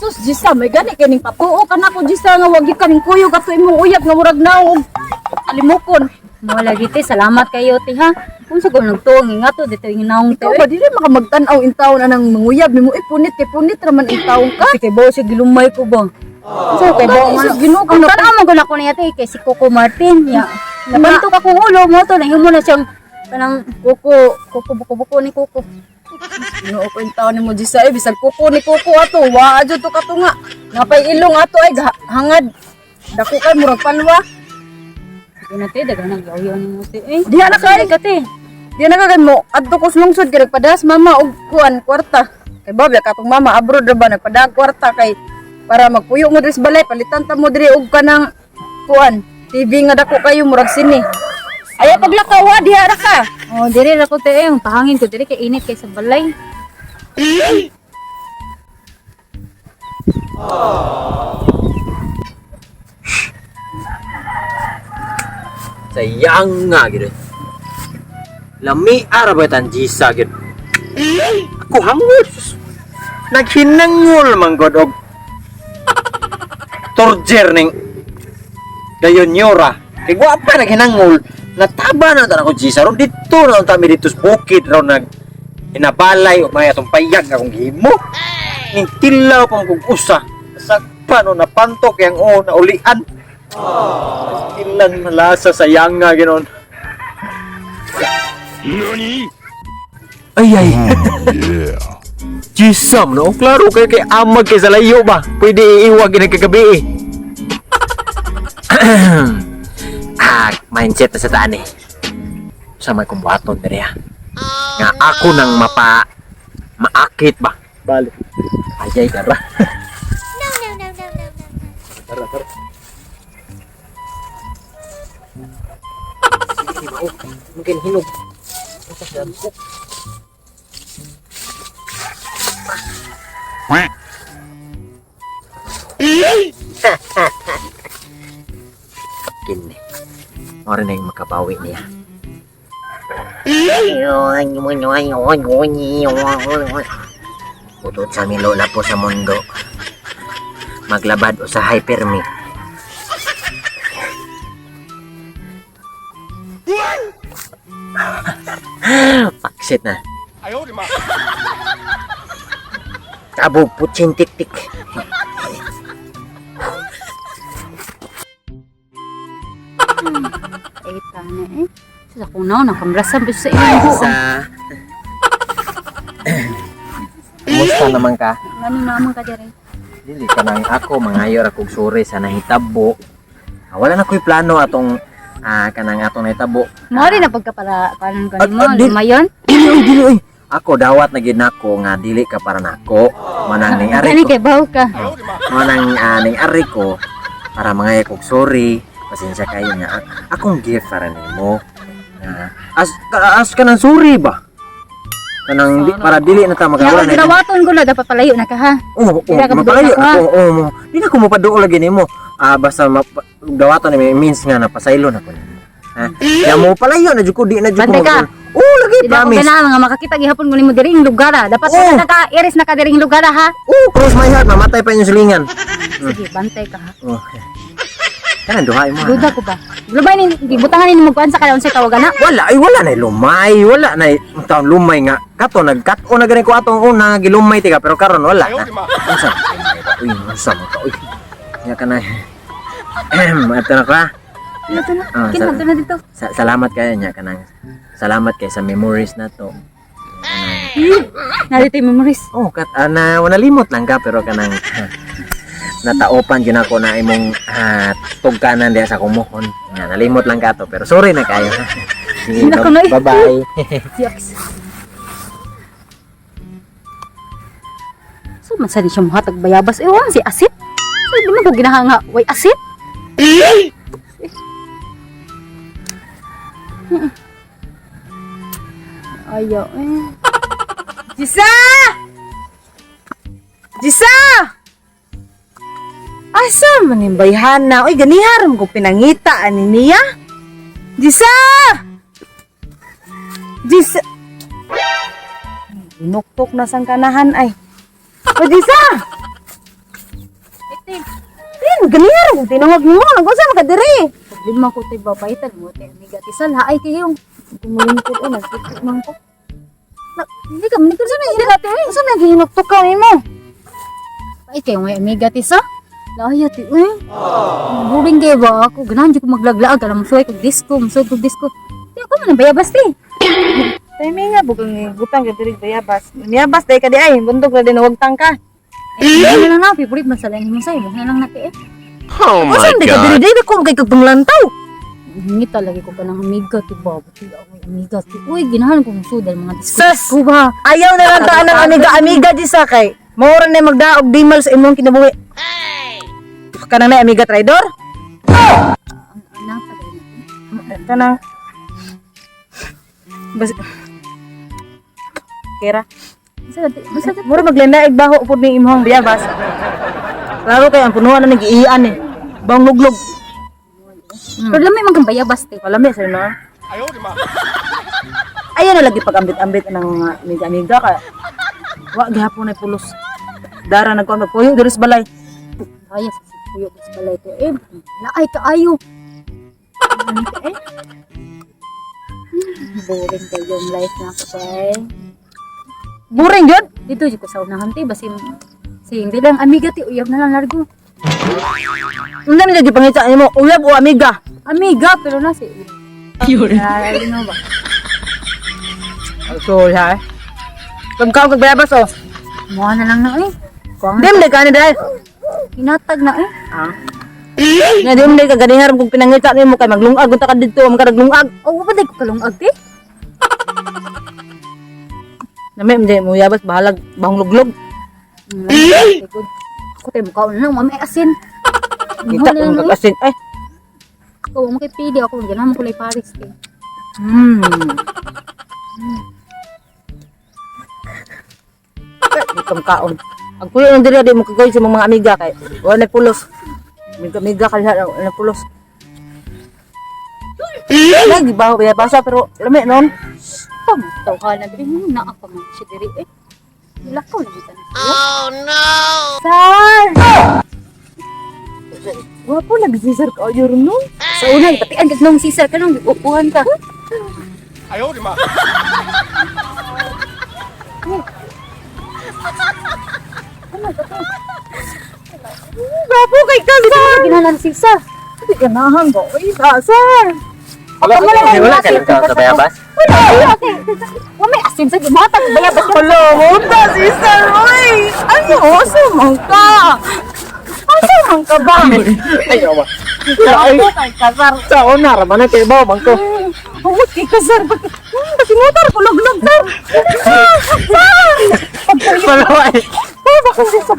Sus, Jisa, may gani kining patuo ka nako, Jisa, nga wag gyud kaming kuyog ato imong uyab nga murag naong alimukon. Mo lagi te, salamat kayo te ha. Unsa ko nagtuong nga to dito yung naong te. Ikaw ba dili maka magtan-aw in taon anang manguyab nimo eh punit kay punit ra man in taon ka. Kay bawo siya gilumay ko ba. Unsa kay bawo Gani, nga. sus, Ginoo ko Ang na tan-aw mo gud ako niya te kay si Coco Martin ya. Napantok akong ulo mo to nahimo na siyang kanang kuko kuko buko buko ni kuko. Ginoo ko in taon nimo, Jisa, eh bisag kuko ni kuko ato, wa adyo to katunga. Napay ilong ato ay hangad. Dako kay murag palwa. Sige na te, daghan nang yaw ni mo te. Eh, Diha na kay. ka te. Di na kagad mo adto ko sa lungsod kay nagpadas mama og kuan kwarta. Kay babya katong mama abroad ra ba nagpadag kwarta kay para magpuyo mo diri sa balay palitan ta mo diri og kanang kuan TV nga dako kayo murag sini. Ayaw paglakaw ha, diha ra ka. Oh, dire ra ko te, eh. Ang pahangin ko dire kay init kay sa balay. Sayang nga gid. Lami ara ba tan jisa gid. Ako hangod. Naghinangol man god og torture ning dayon nyora. Kay wa pa naghinangol. Nataba na tan ako jisa ron dito na unta mi dito sa bukid ron nag hinabalay o may atong payag akong gihimo. Ning tilaw pa kog usa. Sakpa no napantok yang o naulian. Ilan malasa sa yanga ginon. Ay ay. Yeah. Jisam no, klaro kay kay amag kay sa layo ba. Pwede iiwag gini kagabi eh. Mindset na sa taan eh. Sa may kumbuhaton diri ah. Nga ako nang mapa maakit ba. Bale. Ay ay tara. No, no, no, no, no, no. Tara tara. Sige, mao. Mungkin hinog. Usas na ko. Kini. Mora na yung makabawi niya. Utod sa milo na po sa mundo. Maglabad usahay permi. Paksit na. Kabog putsin tik-tik. Eh, tana eh. Sa akong naong nakamlasan pa sa iyong buong. Sa... Kumusta naman ka? Ngano naman ka dire? Dili ka nang ako, mangayor akong suri sa nahitabo. Wala na ko'y plano atong kanang atong nahitabo. Mo rin na pagkapala kanon At- kanimo, at di- lumayon. Dili oy, dili oy. Ako dawat na gid nako nga dili ka para nako. Manang ning ari Gani ko. kay baw ka. Manang ning ari ko para mangayok og sorry. Pasensya kayo nga akong gift para nimo. As kanang sorry ba? Kanang di, para dili na ta Kaya magawala kung na. dawaton ko na dapat palayo na ka ha. Oo, Di na ka mapalayo maduol ako. Oo, mo. Di na ko mapaduol lagi nimo. Basta dawaton ni means nga napasaylo na ko nimo. Ha? Ya mo palayo na jud ko di na jud ko. Bantay ka. Oo, lagi Di na ko promise. ganahan nga makakita gihapon ko nimo diri ing lugar ah. Dapat Oo. na ka iris na ka diri ing lugar ah, ha. Oo, cross my heart, mamatay pa inyong silingan. Sige, bantay ka ha. Oh. Kanang duha mo. Duda ko ba? Lumay ni gibutangan ni mo kuan sa kalaon sa tawagan na. Wala, ay wala na lumay, wala na ang taon lumay nga. Kato nagkat-o na gani ko atong una gilumay tika pero karon wala na. Unsa? Uy, unsa mo ka? Uy. Nya ka na. Ato na ka. Ano to na? Ah, Kinahanglan to na dito. Salamat kayo nya kanang salamat kay sa memories na to. Narito yung memories. Oh, kat na nalimot lang ka pero kanang nataopan gyud ako na imong tugkanan diha sa kumuhon. Nga nalimot lang ka to pero sorry na kayo. Sige, Nako, Noy. bye-bye. Yucks. So, man sa siya muhatag bayabas. Eh, wala si asit. So, di man ko ginahanga. Way asit. Ayaw eh. Jisa! Jisa! Asa man yung bayhana? Uy, ganiharam ko pinangita ani niya. Jisa! Jisa! Inuktok na sang kanahan ay. O Jisa! te. Eh, ganyan kung tinawag mo. Nag-usa man ka diri. Problema ko te ba paitan mo te amiga ti sal haay kayo. Kumulingkod o nagtuktok man ko. Na, hindi ka manikod sa nang ate. Unsa man gihinuktok ka nimo? Pait kayo may amiga ti sa. Laya ti uy. Boring kayo ba ako? Ganahan di ko maglaglaag. Alam mo, suway kog disco, suway kog disco. Di ako man ang bayabas ti. Timing nga bukang butang ka diri bayabas. Niyabas day ka di ay, bundok na din wagtang ka. Eh, ano na lang na, favorite man sa lain mo sa'yo. Na lang natin eh. Oh my Usa man ka diri God. day ko kay kag panglantaw. Hingi talaga ko pa ng amiga ti ba. Buti ako may amiga ti. Uy, ginahan ko mong sudal mga disco. Sus! Disco ba? Ayaw na lang taan ng amiga-amiga di sa kay. Maura na magdaog dimal sa imong kinabuhi. Kanang na amiga traidor? Anak, tagay na. Kanang Bas Kira. Masa dati, masa dati. Mura maglanaig baho pud ni imong biyabas. Klaro kay ang punuan na nagiian eh. Bang luglog. Pero lamay man kang bayabas ti. Wala may sir no. Ayaw na lagi pag-ambit-ambit ng mga amiga-amiga ka. Wa gihapon na pulos. Dara nagkuan magpuyo diri sa balay. Kaya sa sipuyo sa balay ko. Eh, laay kaayo. Ano ka eh? Boring kayong life na ako eh. Boring jud. Dito jud ko sa unahan ti basin sing di lang amiga ti uyab na lang largo. Unsa man jud gipangita nimo uyab o amiga? Amiga pero na si Yun. Ano ba? So, ha. Pagkaon kag bayabas oh. Muha na lang na eh. Kuang Dim day kani dai. hinatag na eh. Ah. Nga dim day ka ganiharon kung pinangita nimo kay maglungag unta ka didto, man ka naglungag. Oh, wa pa day ko kalungag ti. Nami hindi mo yabas bahalag bahong luglog. Ako tayo mukha na lang, mami asin. Kita Muha na kung lang eh. kagasin ay. Ako, mo kay pili ako, ganahan mo kulay Paris ti. Itong kaon. Ang puyo ng diri di mo kagawin sa mga amiga kay wala na pulos. Amiga amiga kay wala na pulos. Lagi baho kaya basa pero lami noon. Pamutaw ka na diri mo na ako man siya diri eh. Lakaw na kita na. Oh no. Sar. Wapo na bisisar ka ayo no. Sa una, patian kag nung sisar ka nung upuhan ka. Wapo kay ka sir. Ginalan sisar. Di ganahan ko. Uy, sa sir. Wala wala ka lang sa bayabas. Wala, wala ate. Wa may asin sa gimatag bayabas ka. Wala mo ta si sir. Uy, ano asa man ka? Asa man ka ba? Ayaw ba? Wapo kay ka sir. Sa una ra man kay bawo man ko. Huwag kay ka sir. Bakit? Kasi motor ko luglog sir. Sir! Wala ay. Oh, bakit si sir?